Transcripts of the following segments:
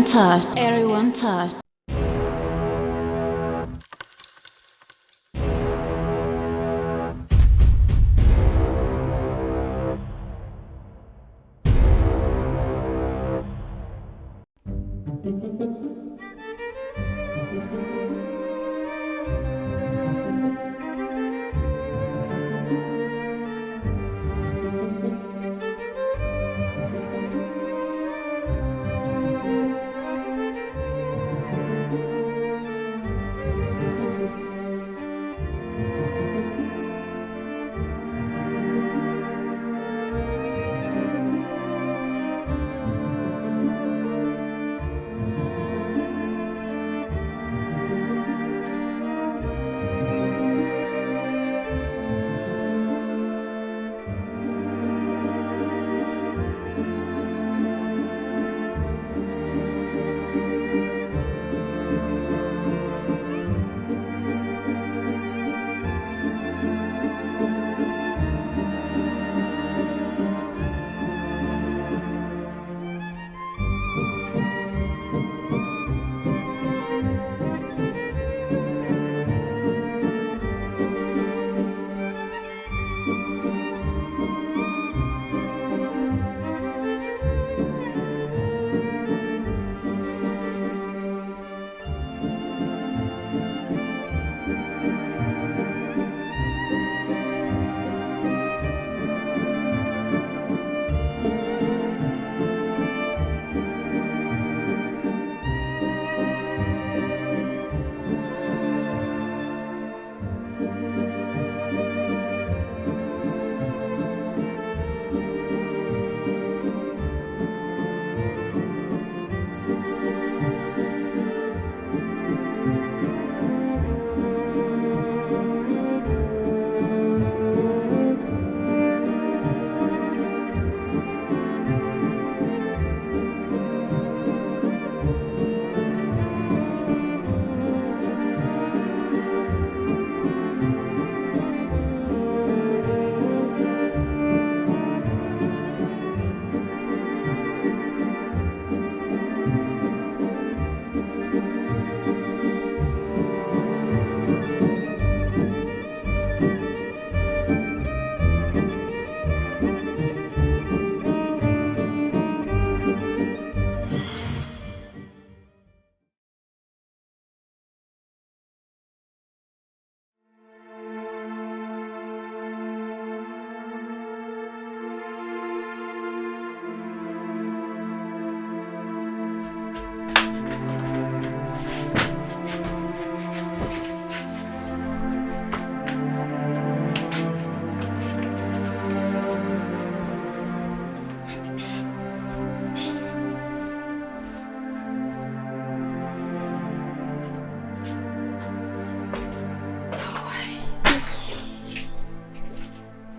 Touch. Everyone touch.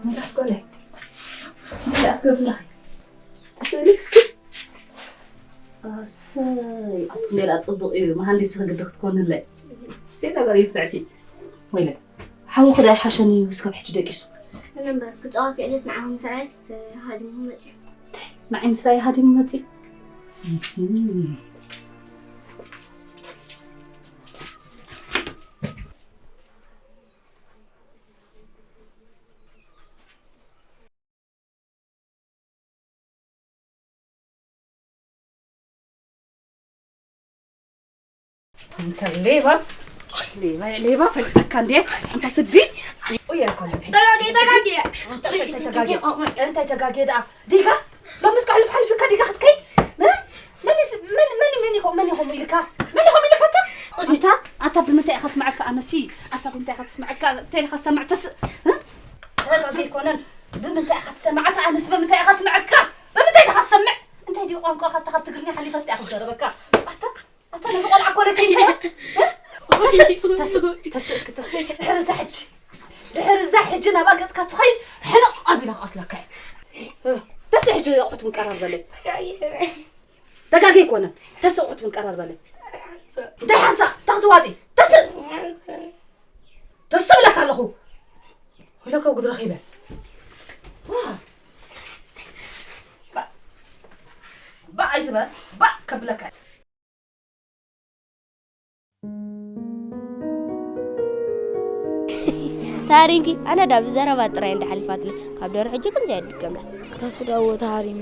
መብራት ቆልዕ፣ እንታይ ኣትገብሪ ኣለኺ? ተስእሊ እስኪ። ኣሰይ፣ ኣቱም ሌላ ጽቡቕ እዩ። መሃንዲስ ክግዲ ክትኮንለይ። ሴት ኣጋር ይፍዕቲ። ወይለ፣ ሓውኺ ዳኣ ይሓሸኒ እዩ፣ እስካብ ሕጂ ደቂሱ። እምበር፣ ክጻወት ውዒሉስ ንዓኹም ምስራይስ ሃዲሙ መጺኡ። ንዓይ ምስራይ ሃዲሙ መጺኡ? እህም። እንተ ሌባ፣ ሌባ፣ ሌባ፣ ፈልጠካ እንዴ? እንተ ስዲ፣ ኡየ፣ ኮነ። ተጋጌ፣ ተጋጌ። እንተ፣ እንተ፣ ተጋጌ። እንተ ተጋጌ ደኣ፣ ዲጋ? ሎምስ ከሕልፍ ሓሊፍካ ዲጋ ክትከይድ? እ? መን ይስ-፣ መን፣ መን፣ መን ኢኹም፣ መን ኢኹም ኢልካ? መን ኢኹም ኢልካ ኣታ? ኣታ፣ ኣታ ብምንታይ ኢኻ ስምዓካ ኣነሲ? ኣታ ብምንታይ ኢኻ ትስምዓካ? እንታይ ኢልካ ትሰምዕ? ተስ-፣ እ? ተጋጌ ኣይኮነን። ብምንታይ ኢኻ ትሰምዕ? ኣታ ኣነስ ብምንታይ ኢኻ ስምዓካ? ብምንታይ ኢኻ ትሰምዕ? እንታይ ድዩ ቋንቋኻ? ኣታ ካብ ትግርኛ ሓሊፋስ እንታይ ኢኻ ትዛረበካ? ኣታ፣ ኣታ ነዚ ቆልዓ እኮ ለኪ ኢልካዮ? እ? ተስእ፣ ተስእ፣ ተስእ እስኪ ተስእ። ድሕሪ እዛ ሕጂ፣ ድሕሪ እዛ ሕጂ ናብኣ ገጽካ ትኸይድ ሕንቕ ኣቢለ ክቐትለካ እየ። እ፣ ተስእ ሕጂ ኣቑሑት ምንቀራር በለይ። ተጋጌ ኣይኮነን። ተስእ ኣቑሑት ምንቀራር በለይ። እንታይ ሓንሳእ? እንታይ ክትዋጢ? ተስእ! ተስእ ብለካ ኣለኹ። ኢለ ከውግድ ረኺበ። ዋ። ባእ። ባእ ኣይትበል። ባእ ከብለካ። ታሪንኪ ኣነ ዳ ብዘረባ ጥራይ እንዳ ሓሊፋትለ ካብ ደርሑ ሕጂ ግን ዘይድገምላ። ታስዳዎ ታሪም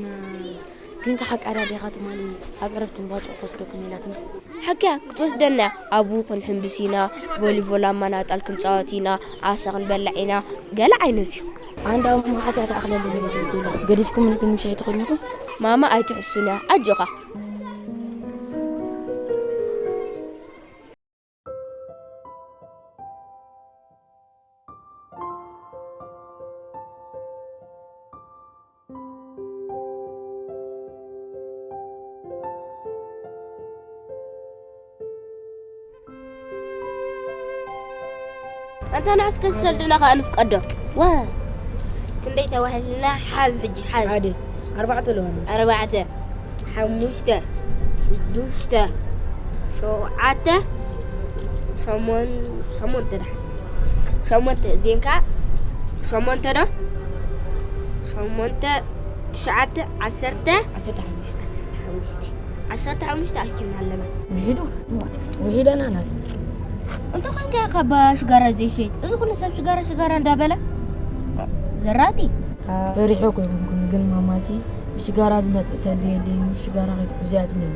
ግን ከሓቃዳ ዴኻ ትማሊ ኣብ ዕረፍቲ ንባጽዕ ክወስደኩም ኢላትና። ሓቅያ ክትወስደና ኣብኡ ክንሕምብስ ኢና፣ ቮሊቦል ኣብ ማናጣል ክንጻወት ኢና፣ ዓሳ ክንበልዕ ኢና፣ ገለ ዓይነት እዩ። ኣንዳ መዓስ እያ ተኣኽለሉ ገዲፍኩም ግን ምሻይ ትኾንኩም? ማማ ኣይትሕሱና ኣጆኻ። ኣንታ ንዓስከ ዝሰልድና ከኣ ንፍቀዶ። ወ ክንደይ ተባሂልና? ሓዝ ሕጂ ሓዝ። ሓደ፣ ኣርባዕተ ኣለዋና። ኣርባዕተ፣ ሓሙሽተ፣ ሽዱሽተ፣ ሸውዓተ፣ ሸሞን-፣ ሸሞንተ ደሓን። ሸሞንተ፣ እዚኤን ከኣ ሸሞንተ ዶ? ሸሞንተ፣ ትሽዓተ፣ ዓሰርተ። ዓሰርተ ሓሙሽተ። ዓሰርተ ሓሙሽተ። ዓሰርተ ሓሙሽተ ኣኪብና ኣለና። ውሒዱ? ውሒደና ናት። እንተ ኾንካ ኢኻ ባ ሽጋራ ዘይሸይጥ። እዚ ኩሉ ሰብ ሽጋራ ሽጋራ እንዳበለ። ዘራጢ። ፈሪሖ እኮ ኣይኮንኩን፣ ግን ማማሲ ብሽጋራ ዝመጽእ ሰልዲ የለይን፣ ሽጋራ ከይትሕዙ እያ ትብለኒ።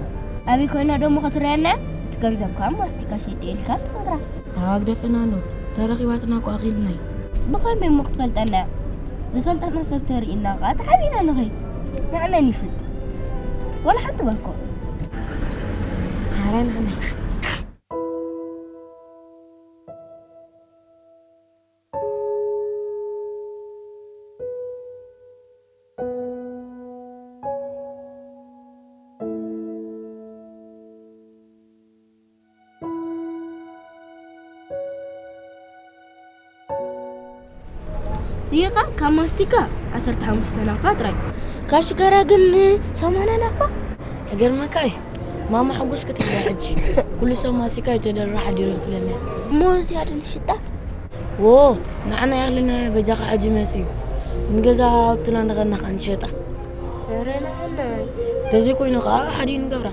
ኣበይ ኮይና ደሞ ክትርእየና? እቲ ገንዘብካ ማስቲካ ሸይጠ ኢልካ ትነግራ። ታግደፈና ኣሎ። ተረኺባትና እኮ ኣኺልና እዩ። ብኸመይ እሞ ክትፈልጠና እያ? ዝፈልጠና ሰብ ተርእይና ኸዓ ተሓቢና ንኸይድ። ንዓና ንሽጥ። ወላ ሓንቲ ባኮ። ኣረ ንዓና። ይኻ ካብ ማስቲካ ዓሰርተ ሓሙሽተ ናቕፋ ጥራይ። ካብ ሽጋራ ግን ሰማንያ ናቕፋ። እገርመካ እዩ። ማማ ሕጉስ ክትብላ ሕጂ። ኩሉ ሰብ ማስቲካ እዩ ተደራ ሓዲሩ ክትብለና። እሞ እዚኣ ዶ ንሽጣ? ዎ፣ ንዓና ያህልና በጃኻ ሕጂ መስ እዩ። ንገዛ ኣብትና እንደኸና ኸዓ ንሸጣ። ኧረ ንዓና። ተዘይኮይኑ ኸዓ ሓዲ ንገብራ።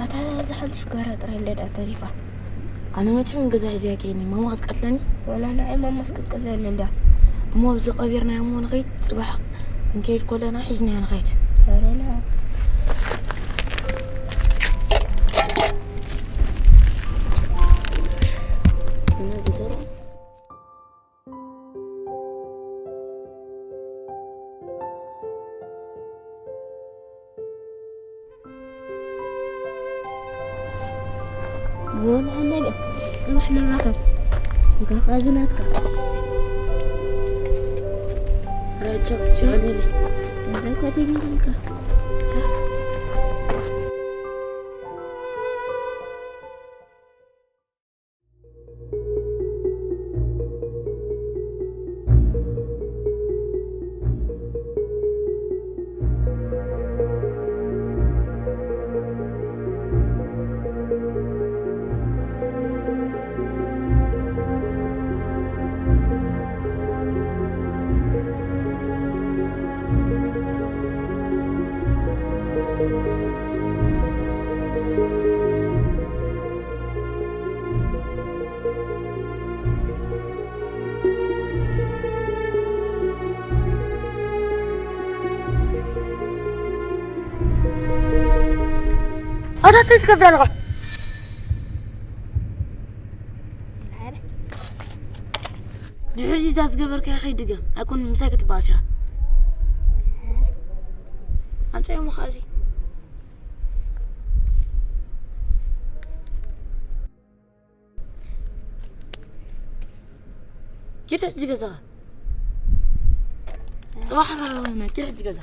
ኣታ እዛ ሓንቲ ሽጋራ ጥራይ እንደ ደኣ ተሪፋ። ኣነ መቸም ገዛ ሒዘያ ከይኒ፣ ማማ ክትቀትለኒ? ወላ ንዓይ ማማስ ክትቀትለኒ እንዳ። እሞ ኣብዚ ቀቢርናዮ እሞ ንኸይድ፣ ጽባሕ ክንከይድ ከለና ሒዝናዮ ንኸይድ። ኧረ ና። እነዚ ደሮ ሮና ነገ ጽባሕ ንራኸብ። እንካ ኸዚ ናትካ። ራጆ፣ ቻው። እዛ እኮ ተገኝተልካ። ቻው። ኣታ እንታይ ትገብር ኣለኻ? ድሕሪ እዛ ዝገበርካዮ ከይድገም። ኣይኮን ምሳይ ክትበኣስ ኢኻ። ኣምጻዮ እሞ ኸኣ እዚ። ኪድ ሕጂ ገዛኻ። ጽባሕ ኪድ ሕጂ ገዛ።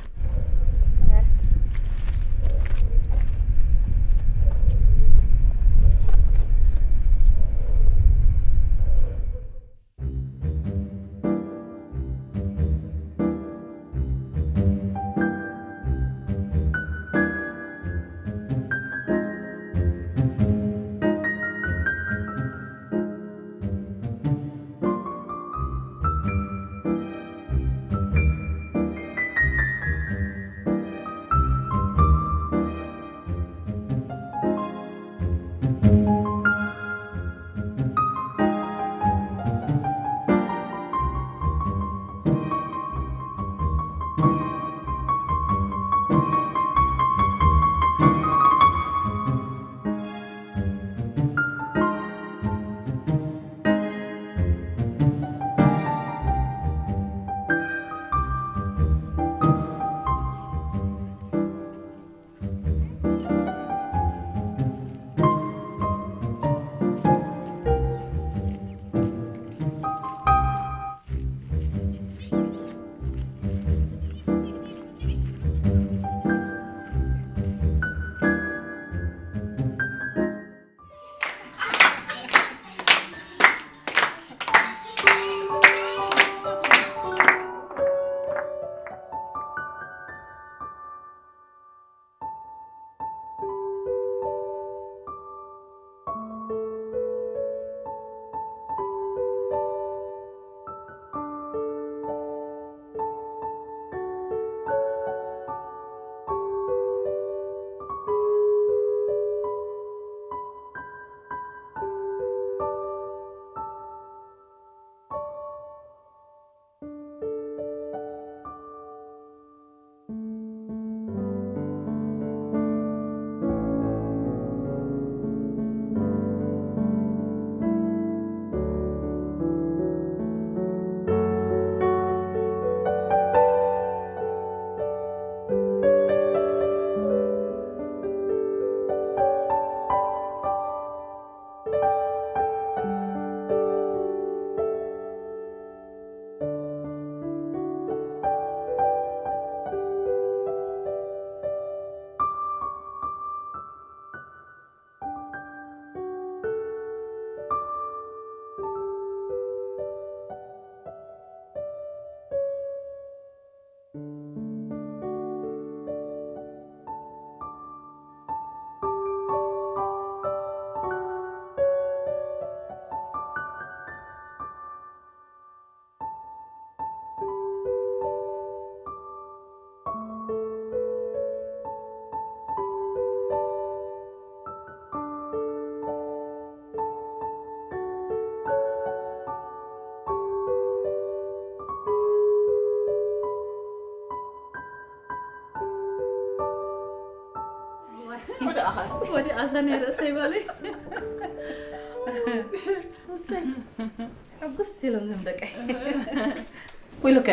ወዲ ኣዛኒ ርእሰይ በሊ። እሰይ። ሕጉስ ኢሎም ዝም ደቀይ። ወይለከ።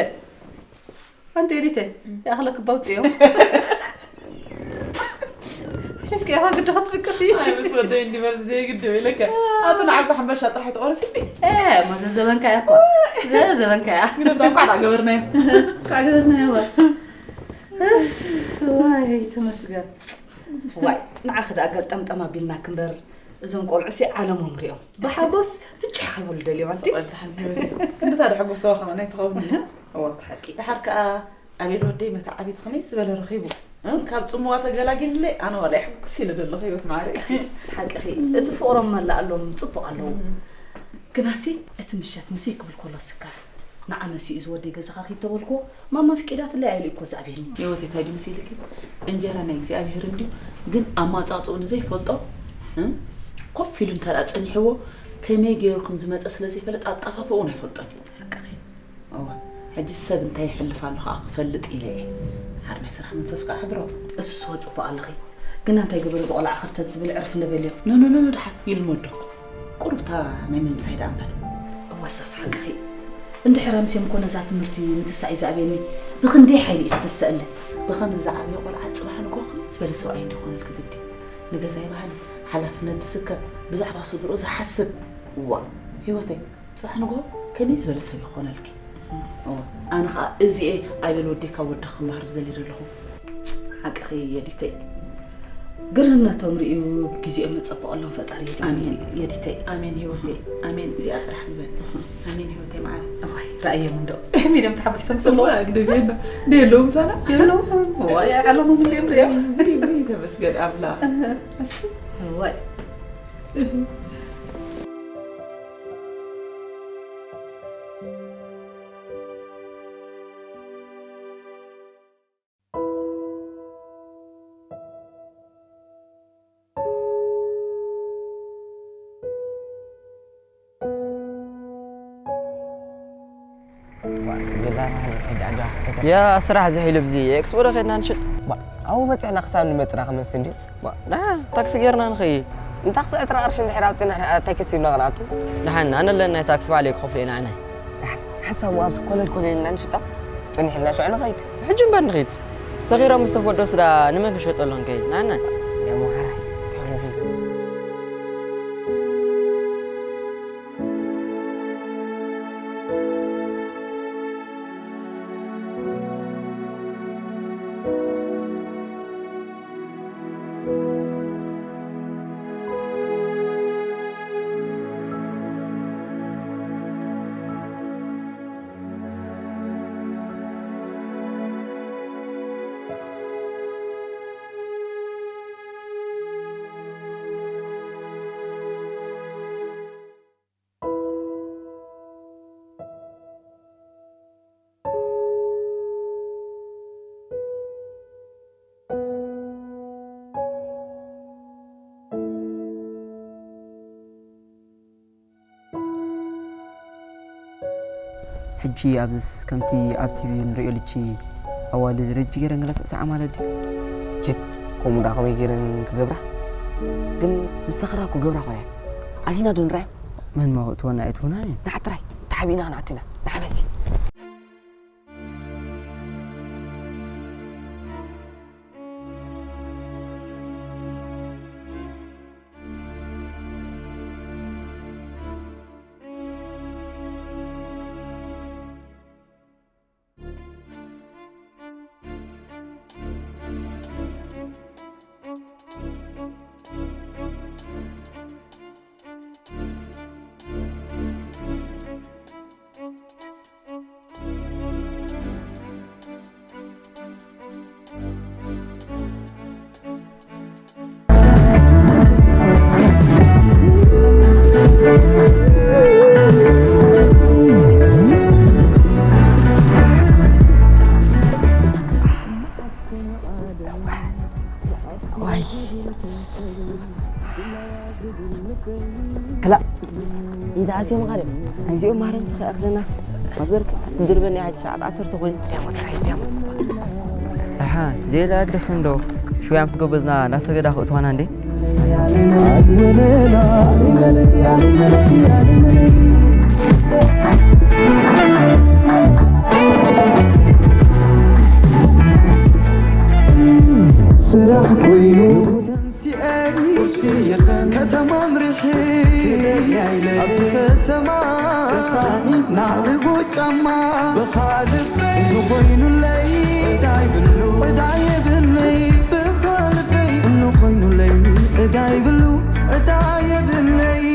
ኣንቲ ኤዲተ፣ ይኣኽለክ ባውፅዮ። ሒዝኪ ኢኻ ግዲ ክትድቅሲ። ኣይ፣ ምስ ወደይ እንዲ በርዝደይ ግዲ ኢለካ። ኣቲ ንዓቢ ሓምባሻ ጥራሕ ትቆርሲ። እ፣ እሞ ዘዘበንካ እያ እኮ። ዘዘበንካ እያ። ግን እንዳ እንኳዕ ደኣ ገበርናዮ። እንኳዕ ገበርናዮ እዋ። ዋይ፣ ተመስገን። ዋይ፣ ንዓኺ ደኣ ገርጠምጠም ኣቢልና ክንበር፣ እዞም ቆልዑሲ ዓለሞም ሪኦም። ብሓጎስ ፍጭሕ ክብሉ ደልዮም ኣንቲ። ስቕ በል፣ ደሓን ህይወት እዩ። ክንድታ ዶ ሕጉስ ሰባ ከማን ኣይትኸውን እዩ። እዋ። ሓቂ። ደሓር ከኣ ኣቤል ወደይ መታዓቢት ከመይ ዝበለ ረኺቡ፣ እ፣ ካብ ጽምዋ ተገላጊልለይ፣ ኣነ ዋላ ሕጉስ ኢለ ዘለኹ ህይወት ማዕረ። ሓቅኺ፣ እቲ ፍቕሮም መላእ ኣሎም ጽቡቕ ኣለዉ። እም። ግናሲ፣ እቲ ምሸት ምሰይ ክብል ከሎ ስካፍ፣ ንዓ መሲኡ ዝወደይ ገዛኻ ኪድ ተበልክዎ፣ ማማ ፍቂዳትለይ ኣይሉ እኮ ዝኣብየኒ። ህይወት እንታይ ድዩ መሲልኪ? እንጀራ ናይ እግዚኣብሔር እንድዩ፣ ግን ኣማጻጽኡ ንዘይፈልጦ፣ እ፣ ኮፍ ኢሉ እንተ ደኣ ጸኒሕዎ፣ ከመይ ገይሩ ከም ዝመጸ ስለ ዘይፈልጥ ኣጣፋፍኡ እውን ኣይፈልጦን እዩ። ሓቅኺ። እዋ፣ ሕጂ ሰብ እንታይ ይሕልፍ ኣሎ ኸኣ ክፈልጥ ኢለ እየ። ሓር ናይ ስራሕ መንፈስ ከኣ ሕድሮ። እሱስ ወ ጽቡቕ ኣለኺ። ግና እንታይ ገበረ ዝቖልዓ ክርተት ዝብል ዕርፍ ነበልዮ። ኖ፣ ኖ፣ ኖ፣ ኖ፣ ደሓን ይልመዶ። ቁሩብታ ናይ ምምሳይ ደኣ እምበር። እወሳስ ሓቅኺ። እንድሕር ኣምስዮም እኮ ነዛ ትምህርቲ ምትሳእ እዩ ዝኣብየኒ። ብኽንደይ ሓይሊ እዩ ዝተሰእለ። ብኸምዚ ዝዓበየ ቆልዓ ጽባሕ ንግሆ ከመይ ዝበለ ሰብኣይ እንዲኾነልኪ ግዲ። ንገዛይ ባህሊ፣ ሓላፍነት ዝስከም፣ ብዛዕባ ስድርኡ ዝሓስብ። እዋ፣ ህይወተይ፣ ጽባሕ ንግሆ ከመይ ዝበለ ሰብ ይኾነልኪ? እዋ፣ ኣነ ኸኣ እዚኤ ኣቤል ወደይ ካብ ወድኺ ክመሃር ዝደሊ ዘለኹ። ሓቅኺ የዲተይ። ግርህነቶም ርእዩ ብግዜኦም የጸብቐሎም ፈጣሪ የዲ-፣ ኣሜን። የዲተይ። ኣሜን ህይወተይ፣ ኣሜን። እዚኣ ጥራሕ ንበል። ኣሜን ህይወተይ መዓረ። እዋይ፣ ረኣዮም እንዶ። ከመይ ኢሎም ተሓጒሶም ዘለዉ? እዋ፣ ግደፍየና። እንደ የለዉ ምሳና? የለዉ። እዋይ፣ ዓለሞም እንዲኦም ርእዮም። እንዲ፣ እንዲ፣ ተመስገን ኣምላኽ። እህ። እስ። እዋይ። እህ። ያ ስራሕ ዝሒሉ ብዚ ኤክስፖ ዶ ኸድና ንሽጥ? ባ፣ ኣብኡ በፂሕና ክሳብ ንመፅና ክመስል ድዩ? ባ፣ ና ታክሲ ጌርና ንኸይድ። ንታክሲ ዕስራ ቅርሺ እንድሕር ኣውፂና፣ ታክሲ ሂብና ክንኣቱ። ደሓን፣ ኣነ ኣለኒ ናይ ታክሲ ባዕለይ ክኸፍሎ ኢና፣ ኣነ። ደሓን፣ ሓንሳብ ኣብዚ ኮለል ኮለል ኢልና ንሽጦ፣ ፅንሕ ኢልና ሽዑ ንኸይድ። ሕጂ እምበር ንኸይድ። ሰኺሮም ምስ ተፈደሱ ደኣ ንመን ክንሸጠሎም ከ? ንኣና። ደሞ ሓራይ፣ ተረፉ። ሕጂ ኣብዝስ ከምቲ ኣብ ቲቪ ንርእዮ ልቺ ኣዋልድ ረጂ ገይረን ገለ ስዕስዓ ማለት ድዩ? ጅድ፣ ከምኡ ደኣ ከመይ ገይረን ክገብራ? ግን ምስ ሰኽራ ክገብራ ኮነ። ኣቲና ዶ ንርኣዮ? መን መኽእትወና ኣይትሁናን እየን። ንሓጥራይ፣ ተሓቢእና ክንኣቱ ኢና። ንሓበሲ። ዋይ። ክላእ። ኢዛ ኣስዮም ኻልም። ኣይዚኦም ማረም ተኸኣኽለናስ። ማዘርክ ድርበኒ ሓጂ ሰዓት ዓሰርተ ኮይኑ። ዲያሞ ተራይ፣ ዲያሞ። ኣሓ፣ ዜላ ግደፍን ዶ? ሽውያ ምስ ጎበዝና ናብ ሰገዳ ክእትዋና እንዴ? ስራሕ ኮይኑ ተንሲኤ ቁርሲ የለን ከተማ ምርሒ ኣብዚ ከተማ ረሳኒ ናዕልቦ ጫማ ብኻልበይ እንኾይኑለይ ዕዳ ይብሉ ዕዳ የብለይ ብኻልበይ እንኾይኑለይ ዕዳ ይብሉ ዕዳ የብለይ።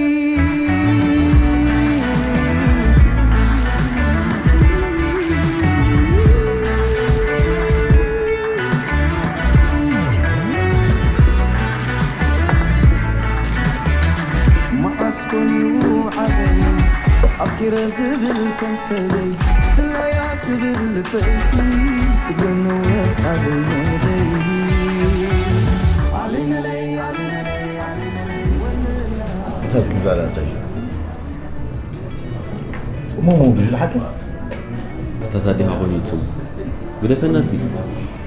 መዓስ ኮን እዩ ዓበይ ኣፍቂረ ዝብል ከም ሰበይ ድላያ ትብል ልበይ ትብለኒ ዓበይ መለይ። እንታይ ዝግዛእ ደኣ እንታይ እዩ? ጽሙሙ ድዩ ዝሓቂ? ኣታ ታዲኻ ኮይኑ ይጽሙ። ግደፈና እስኪ።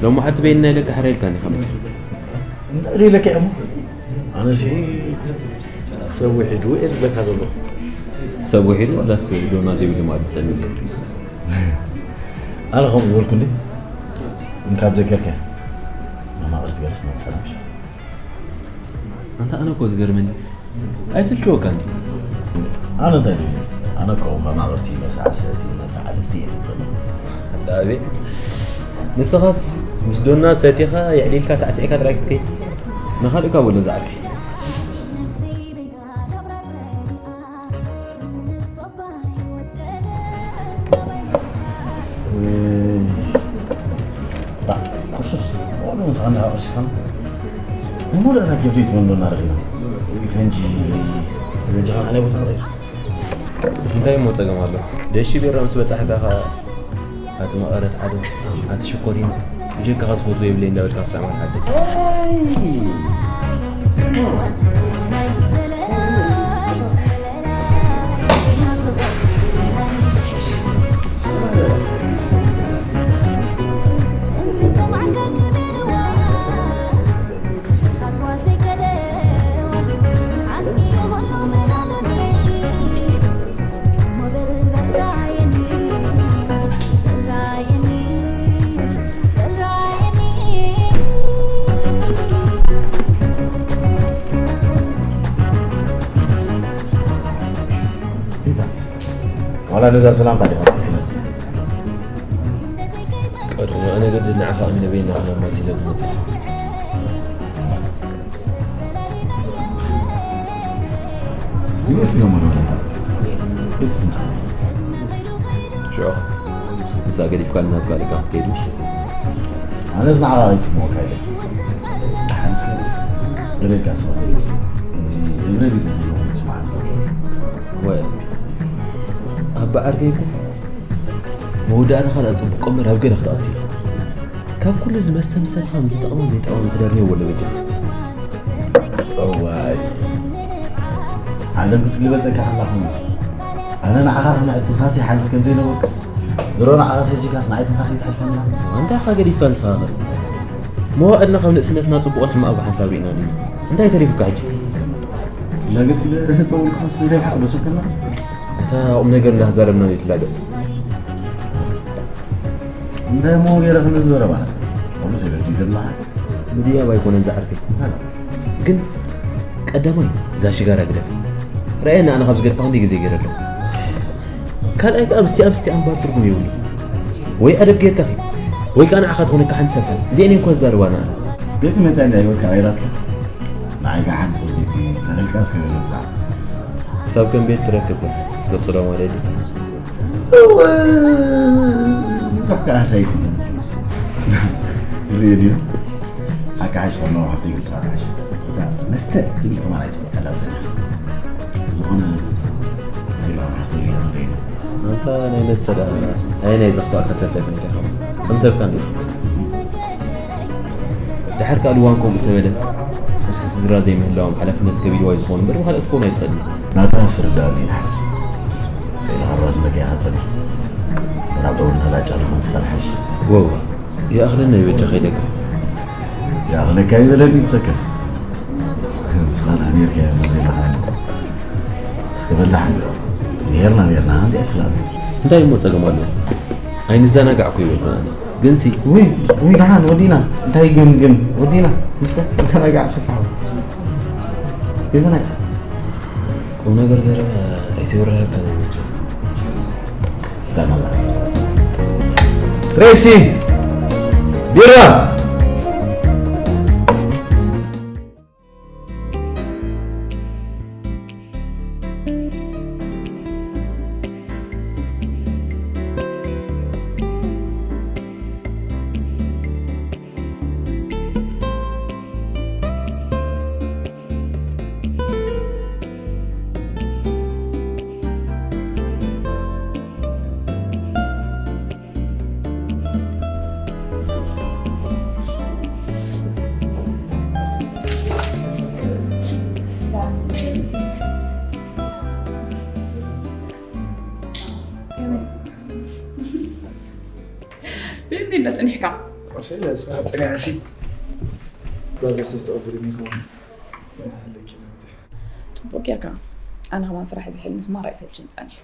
ሎሚ ሓንቲ በይንና ኢለካ ሕራይ ኢልካ እንዲኻ መጺኻ። እንታይ ኢለካ እሞ? ኣነሲ ሰብ ውሒዱ እየ ዝብለካ ዘለኹ። ሰብ ውሒዱ ዳስ ዶና ዘይብሉ መኣዲ ጸሚምካ። ኣነ ከምኡ ዝበልኩ እንዴ? እንካብ ዘከርከ መማቕርቲ ገለስ ናብ ጸናሽ። ኣንታ ኣነ እኮ ዝገርመኒ ኣይስልችወካን ድዩ? ኣነ እንታይ ድዩ? ኣነ እኮ መማቕርቲ መሳዕሰዕቲ መተዓልልቲ እየ ዝብሎም። ኣንታ ኣቤት ንስኻስ ምስ ዶና ሰቲኻ የዕሊልካ ሳዕሲዕካ ጥራይ ክትከይድ ንኻልእካ በሎ ዝዓርከይ። ኩሱስ ወሉ ንስኻ እንዳሃወስኻን ንሙሉእ እታ ኬብሪት መንዶ እናረኺና ፈንጂ በጃኻ ናይ ቦታ ኸይድ እንታይ እሞ ጸገም ኣሎ ደሺ ቢራ ምስ በጻሕካ ኸኣ ኣቲ መቐረት ዓደም ኣቲ ሽኮሪና ብጀካኻ ዝፈትዎ የብለይ እንዳበልካ ክስዕማ ትሓድር ዋላ ነዛ ሰላምታ ዲኻ ትክነስ ቀድሞ ኣነ ግድን ንዓኻ እምኒ በይንኻ መሲለ ዝመፅእ ዝመት ነው መኖረታ ቤት ትንታ ሽዑ ምሳ ገዲፍካ ናብ ካልእካ ክትከይድ ምሽ ኣነስ ንዓኻ ኣይፅምወካ ኢለ ሓንስ ገደልካ ሰብ እዚ እብረ ግዜ ስማዓት ወይ ኣባ ዓርከይኩም መወዳእታ ካልኣ ፅቡቅ ቀመር ኣብ ገለ ክትኣቱ ኢኻ ካብ ኩሉ ዝመስተ ምሰልካ ምስ ዝጠቕመ ዘይጠቕመ ምሕደር ነይዎ ለበጀ እዋይ ዓለም ክትልበጠካ ኣላ ኹን ኣነ ንዓኻ ከም ትንፋስ ይሓልፍ ከም ዘይነበርኩስ ድሮ ንዓኻ ሰጂካስ ንዓይ ትንፋስ ይትሓልፈና እንታይ ኢኻ ገዲፍካ ንስኻ መዋእልና ካብ ንእስነትና ፅቡቕን ሕማቕ ብሓንሳብ ርኢና ድዩ እንታይ ተሪፉካ ሕጂ ለግፅ ተውልካስ ዘይሓቕ በሰከና እታ ቁም ነገር እንዳዛረብና ዘይትላገፅ እንታይ እሞ ገይረ ክንዘረባ ከምኡ ሰበድ ይገድልሃል ምድያብ ኣይኮነን ዝዓርከይ ግን ቀዳማይ እዛ ሽጋራ ግደፍ ረኣየና ኣነ ካብ ዝገድፋ ክንደይ ግዜ ገይረ ኣለኹ ካልኣይ ከዓ ምስቲኣ ምስቲኣ እምበር ትርጉም የብሉ ወይ ኣደብ ጌርካ ኺድ ወይ ከዓ ንዓኻ ትኾነካ ሓንቲ ሰብ ሓዝ እዚአን እኳ ዝዛርባና ኣነ ቤት መፅያ እንዳ ህይወትካ ቀይራትካ ንዓይ ከዓ ሓንቲ ቤት ተረልካ እስከ ገለብካ ክሳብ ከም ቤት ትረክብ ግን ትቅፅሎ ማለት እዩ ሩሕካ ኣሰይኩ ሬድዮ ሓቂ ሓሽ ከሎ ሃብተይ ግልፃ ሓሽ እታ መስተ ትብል ከማን ኣይፅብቅ ተላብ ዘላ ዝኾነ ዜማ ሓስበሉ እያ ዝብለዩ ኣንታ ናይ መስተ ደኣ ኣየናይ ዘኽፍኣካ ሰብ ተገኝካ ኢኻ ከም ሰብካ እንዲኻ ድሓር ከኣ ልዋን ከምኡ ተበለት ምስቲ ስድራ ዘይምህላዎም ሓላፍነት ከቢድዋ እዩ ዝኾኑ እምበር ብኻልእ ክትከውን ኣይትኽእልን ናታ ኣስርዳእኒ ድሓር ስእሊ ሃርባስ መኪና ጸኒሕ ናብ ደውልና ላጫ ንኾን ስኻ ንሓይሽ ወው ይኣኽለና እዩ በጃ ከይደካ ይኣኽለካ ይበለኒ ትሰከፍ ስራና ኔርካ ኔርና እስከ በላሕ እንዶ ኔርና ኔርና እንዲ እትላሉ እንታይ እሞ ጸገም ኣሎ? ኣይንዘናጋዕኩ ይብል ግን ሲ ውይ ውይ ደሓን ወዲና እንታይ ግን ግን ወዲና ምስተ ተዘናጋዕ ስፍሓ ይዘናጋዕ ቁም ነገር ዘረባ ኣይትብረሃካ ናይ ምቾት። ትሬሲ ቢራ ብእምኒ እንዳ ጽኒሕካ? ስለ ስራሕ ጽኒሕሲ ብራዘር ተስተቐብልኒ ይኸውን ኣለኪ ነመጽእ ጽቡቅ ጌርካ ኣነ ከማን ስራሕ ዝሕል ንስማራ ይሰልችን ጸኒሕ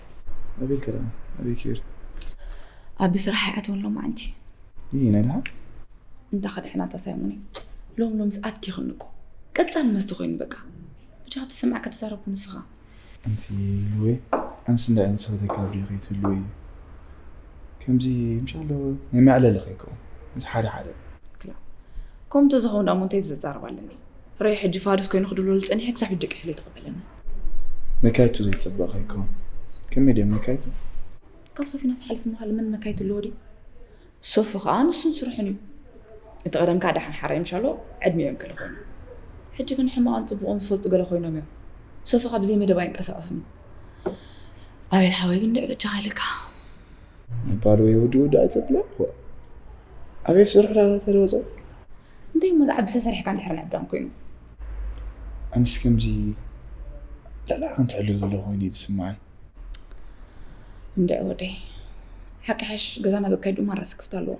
ኣበይ ከዳ ኣበይ ኬር ኣብ ስራሕ ይኣትወን ሎማዓንቲ ይህ ናይ ድሓ እንዳ ኸድሕና ተሳይሙኒ ሎም ሎም ዝኣትኪ ይኽንቁ ቀጻል መስቲ ኮይኑ በቃ ብቻ ክትሰማዕ ከተዛረቡ ንስኻ ኣንቲ ሉዌ ኣንስ እንዳ ዕንስኽተ ካብ ዲኺ ትህልዊ ከምዚ ምሻሎ ናይ መዕለሊ ኸይከው ምስ ሓደ ሓደ ክላ ከምኡ ተዝኸውን ዳሞ እንታይ ዘዛረብ ኣለኒ ረይ ሕጂ ፋዱስ ኮይኑ ክድልወሉ ጸኒሐ ክሳብ ሕጂ ደቂሱ ለይተቐበለኒ መካይቱ ዘይጸበቕ ኸይከው ከመይ ድዮም መካይቱ ካብ ሶፊና ዝሓልፍ ምዃል መን መካይቱ ኣለዎ ድዩ ሶፊ ኸኣ ንሱን ስርሑን እዩ እቲ ቀደም ከኣ ደሓን ሓራይ ምሻሎ ዕድሚኦም ገለ ኮይኑ ሕጂ ግን ሕማቕን ጽቡቕን ዝፈልጡ ገለ ኮይኖም እዮም ሶፊ ካብ ብዘይ መደብ ኣይንቀሳቐስን እዩ ኣቤል ሓወይ ግን ድዕ በጃኻ ኢለካ ባዶ ወይ ውዲ ውዲ ኣይተብለ ኣቤል ስርሑ ዳ ተለወፀ እንታይ እሞ ዝዓቢ ሰሰሪሕካ እንድሕር ንዕዳም ኮይኑ ኣንስ ከምዚ ልዕሊ ዓቕን ትሕልዮ ዘሎ ኮይኑ እዩ ዝስምዓን እንድዒ ወደይ ሓቂ ሓሽ ገዛና በካይ ድማ ራሲ ክፍት ኣለዎ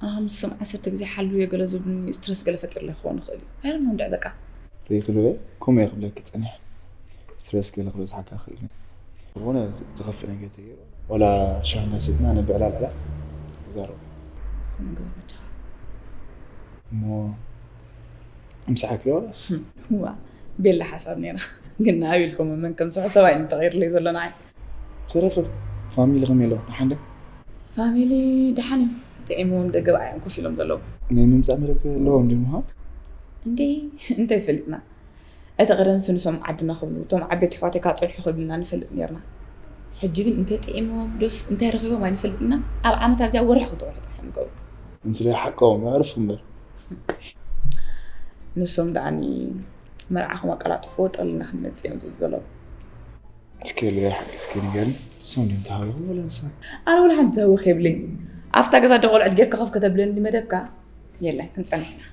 ኣነ ምስ ሶም ዓሰርተ ግዜ ሓልውዮ ገለ ዝብሉኒ ስትረስ ገለ ፈጢርለ ክኸውን ይኽእል እዩ ኣይረኖ እንድዒ በቃ ሪኢኽልወ ከምኡ እየ ክብለኪ ፀኒሐ ስትረስ ገለ ክበዝሓካ ክእል እዩ ዝኾነ ዝኸፍእ ነገር ተገይሩ ዋላ ሻሂ እናሰትና ነብዕላልዕላ ክዛረቡ እሞ ምሳሓኪ ዋላስ ዋ ቤላ ሓሳብ ነይራ ግን ንኣብ ኢልኩም መን ከም ስሑ ሰብኣይ ንተቐይርለይ ዘሎ ንዓይ ተረፈ ፋሚሊ ከመይ ኣለኹ ደሓን ዶ ፋሚሊ ደሓን እዮም ጥዒምዎም ደገ ብኣዮም ኮፍ ኢሎም ዘለዉ ናይ ምምፃእ መደብ ኣለዎም ዶ ምሃት እንዴ እንታይ ፈሊጥና እቲ ቀደም ስንሶም ዓድና ክብሉ እቶም ዓበይቲ ኣሕዋተይ ካብ ፀንሑ ክብልና ንፈልጥ ነርና ሕጂ ግን እንታይ ጥዒምዎም ዶስ እንታይ ረኺቦም ኣይንፈልጥና ኣብ ዓመት ኣብዚኣ ወርሒ ክልተ ወርሒ ጥራሕ ንገብሩ እንስለ ሓቀዎም ኣዕርፉ እምበር ንሶም ደኣኒ መርዓኹም ኣቀላጥፍዎ ጠቕሊልና ክንመፅእ እዮም ዝብሉ ዘለዉ እስኪ ልበይ ሓቂ እስኪ ንገርኒ ንሶም ድዮም ተሃዊኹም ወላ ንሳ ኣነ ወላ ሓንቲ ዝህወኽ የብለይ ኣብታ ገዛ ደቆልዑት ጌርካ ኮፍ ከተብለኒ መደብካ የለን ክንፀንሕ ኢና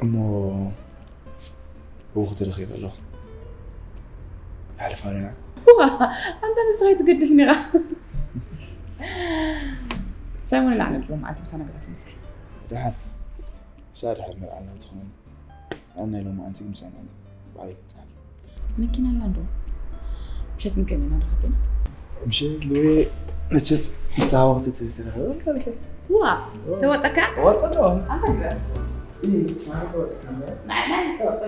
እሞ እቡ ክትረኺብ ኣለኹ ኣሕልፋ ኣለና ኣንተ ንስኻ ይትገድስ ኒኻ ሳይሞን ኢና ዕነድሎም ኣንቲ ምሳና ገዛ ትምሳይ ድሓር ሳድሓር መርዓና ትኸውን ኣነ ሎማዓንቲ ምሳና ባዕለይ ክምፅኣኪ መኪና ኣላ እንዶ ምሸት ግን ከመይ ኢና ንረኽብ ዲና ምሸት ልውየ መቸት ምስ ተሃወኽቲ እቲ ዝተረኸበ ዋ ተወፀካ ወፀዶ ኣንታ ግበር ንዓይ ናይ ተወፀ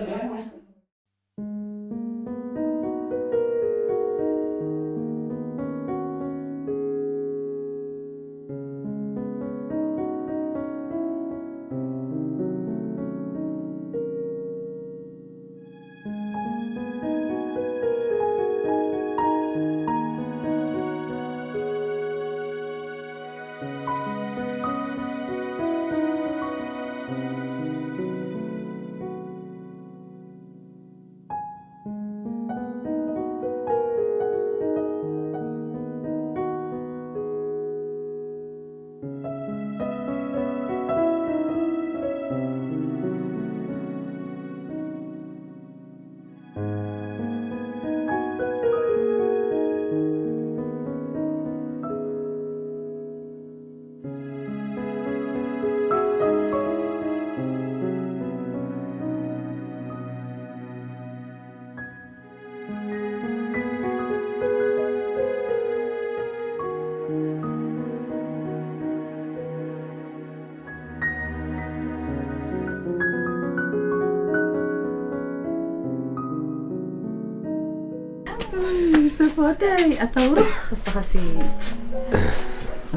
ሰፍ ወደይ ኣታ ብሩኽ፣ እስኻሲ።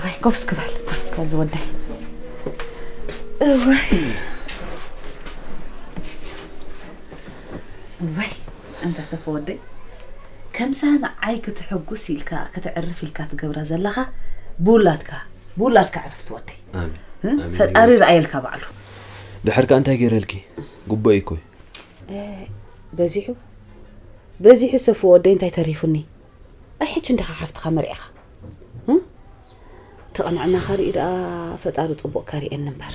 ወይ ኮፍስ ክባል፣ ኮፍስ ክባል ዝወደይ። እወይ። እወይ፣ ኣንታ ሰፍ ወደይ። ከምሳ ንዓይ ክትሕጉስ ኢልካ፣ ከተዕርፍ ኢልካ ትገብራ ዘለኻ፣ ብውላድካ፣ ብውላድካ ዕረፍ ዝወደይ። ኣሜን። እ? ኣሜን። ፈጣሪ ርኣየልካ ባዕሉ። ድሕር ከኣ እንታይ ገይረልኪ? ጉቦ እዩ እኮ። እ፣ በዚሑ፣ በዚሑ ሰፍ ወደይ እንታይ ተሪፉኒ? ኣይ ሕጂ እንዲኻ ሓፍትኻ መርዒኻ። እ? ተቐንዕናኻ ሪኡ ደኣ ፈጣሪ ጽቡቕ ከርእየኒ እምበር።